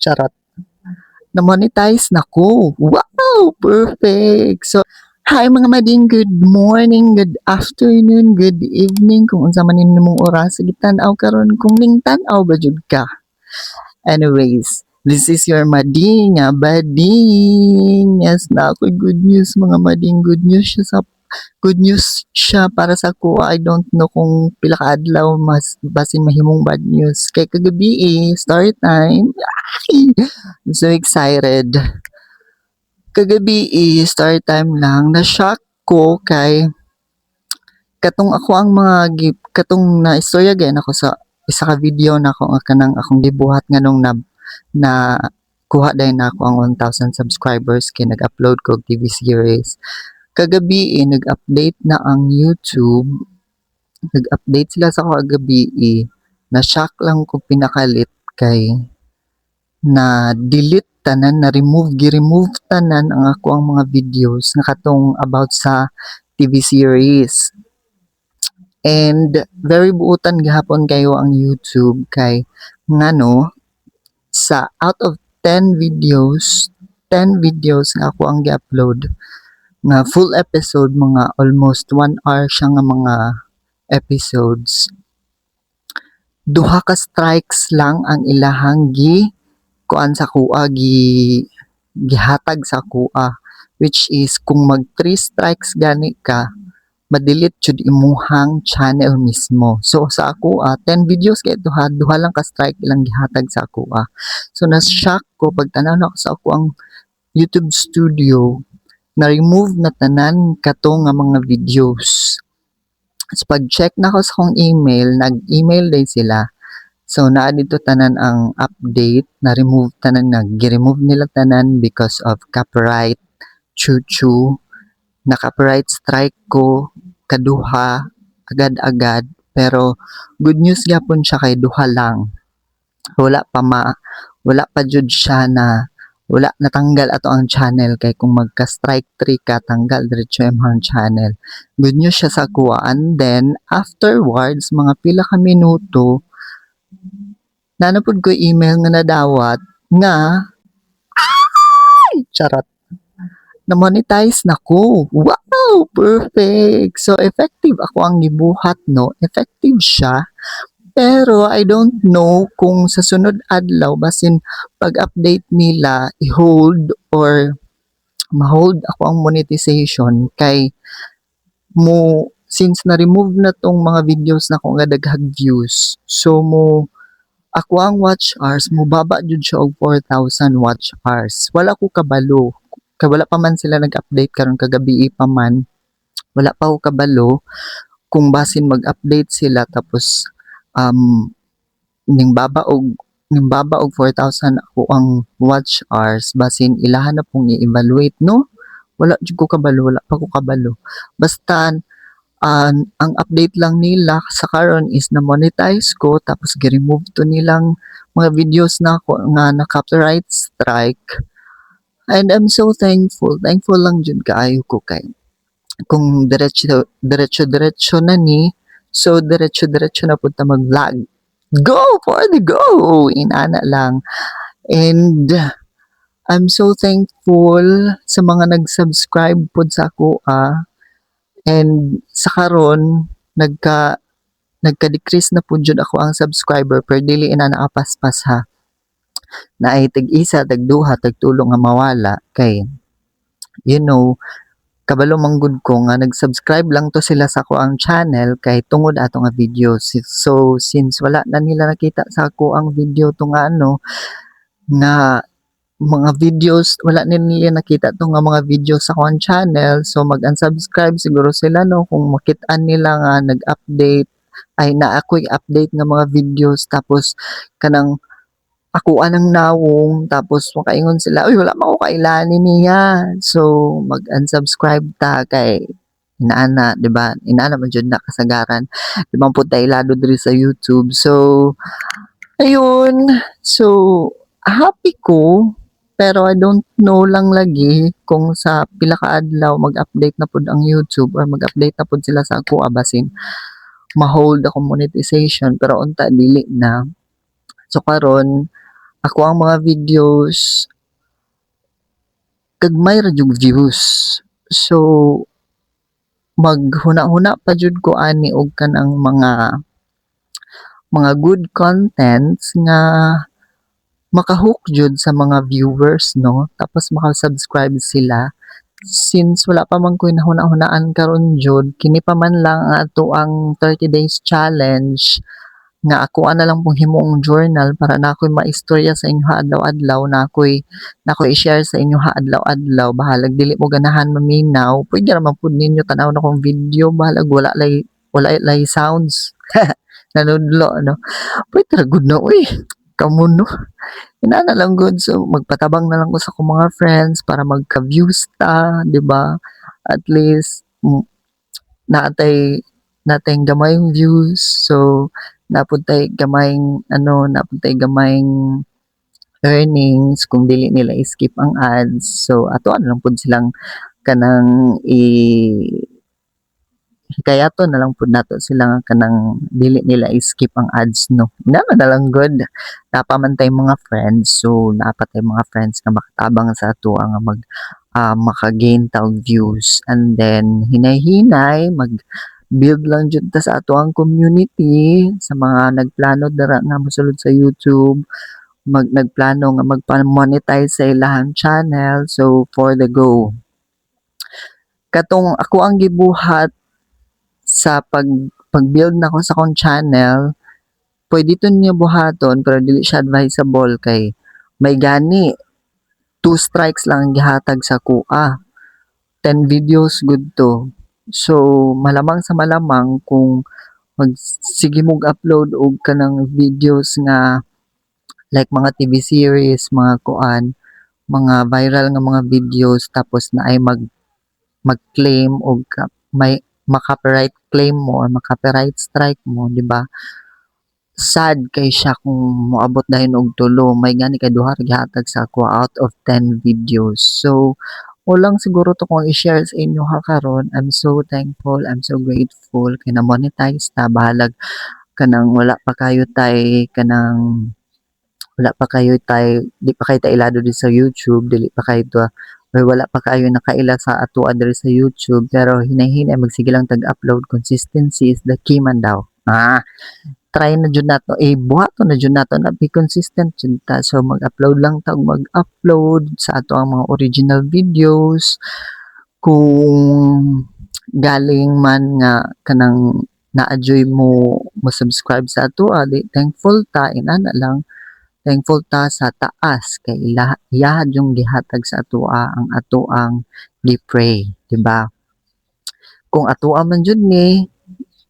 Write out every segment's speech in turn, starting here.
Charot. Na-monetize na ko. Wow! Perfect! So, hi mga mading, good morning, good afternoon, good evening, kung unsa man nimong oras sa gitan-aw karon, kung ning tan-aw ba jud ka. Anyways, this is your mading nga bading. Yes na ako, good news, mga mading, good news siya para sa ako. I don't know kung pila ka adlaw mas basin mahimong bad news. Kay kagabi eh, story time. Ay, I'm so excited. Kagabi eh, story time lang, na-shock ko kay katong ako ang mga katong na istorya gayon ako sa isa ka video na ako nga kanang akong gibuhat nganong na na kuha dayon nako ang 1,000 subscribers kay nag-upload ko og TV series. Kagabi eh, nag-update na ang YouTube. Nag-update sila sa kagabi eh. Na-shock lang ko pinakalit kay na delete tanan, na remove, gi-remove tanan ang ako ang mga videos nga katong about sa TV series. And very buutan gihapon kayo ang YouTube kay ngano sa out of 10 videos, 10 videos nga ako ang gi-upload nga full episode, mga almost 1 hour siya nga mga episodes, duha ka strikes lang ang ilahang gi kuan sa kuha, gihatag sa kuha, which is kung mag 3 strikes gani ka, ma-delete jud imuhang channel mismo. So sa ako 10 videos kay duha duha lang ka strike ilang gihatag sa ako ah. So na-shock ko pagtanaw nako sa ako ang YouTube Studio, na remove na tanan kato nga mga videos. So pag-check nako sa akong email, nag-email day sila. So naa dito tanan ang update, na remove tanan nga gi-remove nila tanan because of copyright chuchu. Na copyright strike ko kaduha agad-agad, pero good news gyapon siya kay duha lang. Wala pa jud siya na wala natanggal ato ang channel, kay kung magka strike 3 ka, tanggal diretso imong channel. Good news siya sa akoa, and then afterwards, mga pila ka minuto, naa na pud ko email nga nadawat nga, ay, charot, na-monetize na ko. Wow! Perfect! So effective ako ang gibuhat, no? Effective siya. Pero I don't know kung sa sunod adlaw basin pag-update nila i-hold or ma-hold ako ang monetization kay mo since na-remove na tong mga videos nako nga daghag views. So mo ako ang watch hours mo baba jud siya og 4,000 watch hours. Wala ko kabalo. Kay wala pa man sila nag-update karon, kagabi pa man. Wala pa ko kabalo kung basin mag-update sila tapos ning baba og 4,000 ako ang watch hours, basin ilahan na pong i-evaluate, no? Wala jud ko kabalo, wala pa ko kabalo. Basta ang update lang nila sa karon is na monetize ko, tapos gi-remove to nilang mga videos na ako nga na copyright strike. And I'm so thankful. Thankful lang jud kaayo ko kay kung diretso diretso diretso na ni, so diretso diretso na pud ta mag-vlog. Go for the go! Inana lang. And I'm so thankful sa mga nag-subscribe pod sa ako ah. And sa karon nagka-decrease na pud jud ako ang subscriber, pero dili ina nakapaspas ha. Naay tag-isa, tag-duha, tag-tulo nga mawala kay kabalo man gud ko nga nag-subscribe lang to sila sa ako ang channel kay tungod ato nga video. So since wala na nila nakita sa ako ang video to nga ano nga mga videos, wala na nila nakita to nga mga videos sa akong channel, so mag-unsubscribe siguro sila, no, kung makit-an nila nga nag-update ay naa ako'y update nga mga videos, tapos kanang ako anang nawong, tapos makaingon sila, "Uy, wala man ko kailani niya." So mag-unsubscribe ta kay inaana, di ba? Inaana man jud na kasagaran. Di man pud ta ilado diri sa YouTube. So ayun, so happy ko, pero I don't know lang lagi kung sa pila ka adlaw mag-update na pud ang YouTube or mag-update na pud sila sa ako basin ma-hold ako monetization, pero unta dili na. So karon Ako ang mga videos gagmay ra jud views. So maghuna-huna pa jud ko ani og kanang mga good contents nga maka-hook jud sa mga viewers, no, tapos maka-subscribe sila. Since wala pa man ko'y nahuna-hunaan karon jud, kini pa man lang ang atoang 30 days challenge nga akoa na lang pong himuong journal para naa ko'y maistorya sa inyo adlaw-adlaw, naa ko'y i-share sa inyo adlaw-adlaw. Bahalag dili mo ganahan maminaw, pwede ra man pud ninyo tan-awon akong video, bahalag wala lay sounds. Nanudlo, no? Pwede ra gud na uy, kamo, no? Inana lang gud. So magpatabang na lang ko sa akong mga friends para magka-views ta, di ba? At least naa tay gamayng views. So naa pud tay gamayng earnings kung dili nila i-skip ang ads. So ato na lang pud silang kanang i hikayaton na lang pud nato sila nga kanang dili nila i-skip ang ads, no? Inana na lang gud. Naa pa man tay mga friends, so naa pa tay mga friends nga makatabang sa atoa nga maka-gain ta og views, and then hinay-hinay mag-build lang jud ta sa atoang community. Sa mga nagplano dira nga mosulod sa YouTube, nagplano nga magpa-monetize sa ilahang channel, so for the go. Katong ako ang gibuhat sa pag-build nako sa akong channel, pwede to ninyo buhaton pero dili siya advisable kay may gani two strikes lang ang gihatag sa akoa. 10 videos gud to. So malamang sa malamang, kung magsige mog upload og kanang videos nga like mga TV series, mga kuan, mga viral nga mga videos, tapos naay mag-claim og may ma-copyright claim mo or ma-copyright strike mo, di ba? Sad kay siya kung moabot dayon og tulo. May gani kay duha ra gihatag sa ako out of 10 videos. So mao lang siguro to kong i-share sa inyo ha karon. I'm so thankful, I'm so grateful kay na-monetize ta, bahalag kanang wala pa kayo tay kanang wala pa kayo tay di pa kayo ta ilado diri sa YouTube, dili pa kayo ta or wala pa kayo nakaila sa atoa diri sa YouTube, pero hinay-hinay magsige lang tag-upload. Consistency is the key man daw. Try na jud nato, eh, buhaton na jud nato na be consistent jud ta. So mag-upload lang ta og mag-upload sa ato ang mga original videos. Kung galing man nga kanang naa juy mo subscribe sa atoa, di thankful ta, inana lang. Thankful ta sa taas kay iyaha yung gihatag sa atoa ang atoang gi-pray, di ba? Kung atoa man jud ni,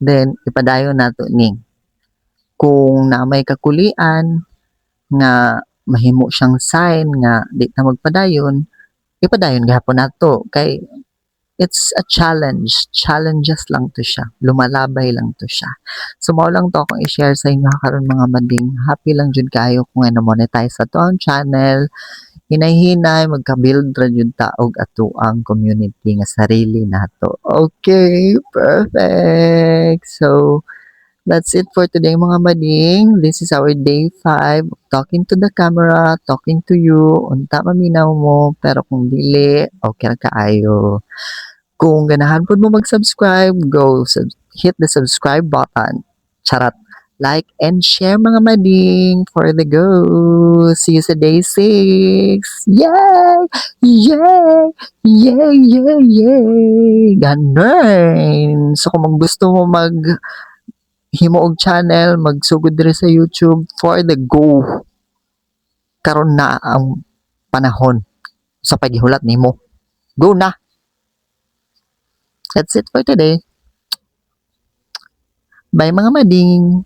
then ipadayon nato ni. Kung naa may kakulian nga mahimo siyang sign nga di ta magpadayon, ipadayon gihapon nato kay it's a challenge, challenges lang to siya, lumalabay lang to siya. So mao lang to akong i-share sa inyo karon, mga mading. Happy lang jud kaayo kung na-monetize ato ang channel. Hinay-hinay magka-build ra jud ta og atoang community nga sarili nato. Okay, perfect. So that's it for today, mga mading. This is our day 5, talking to the camera, talking to you. Unta maminaw mo, pero kung dili, okay ra kaayo. Kung ganahan pud mo mag-subscribe, go hit the subscribe button. Charot. Like and share, mga mading, for the go. See you sa day 6. Yay! Yay! Yay! Yay! Yay! Ganun. So kung gusto mo mag himo og channel, magsugod diri sa YouTube, for the go. Karon na ang panahon sa paghihulat nimo. Go na! That's it for today. Bye, mga mading!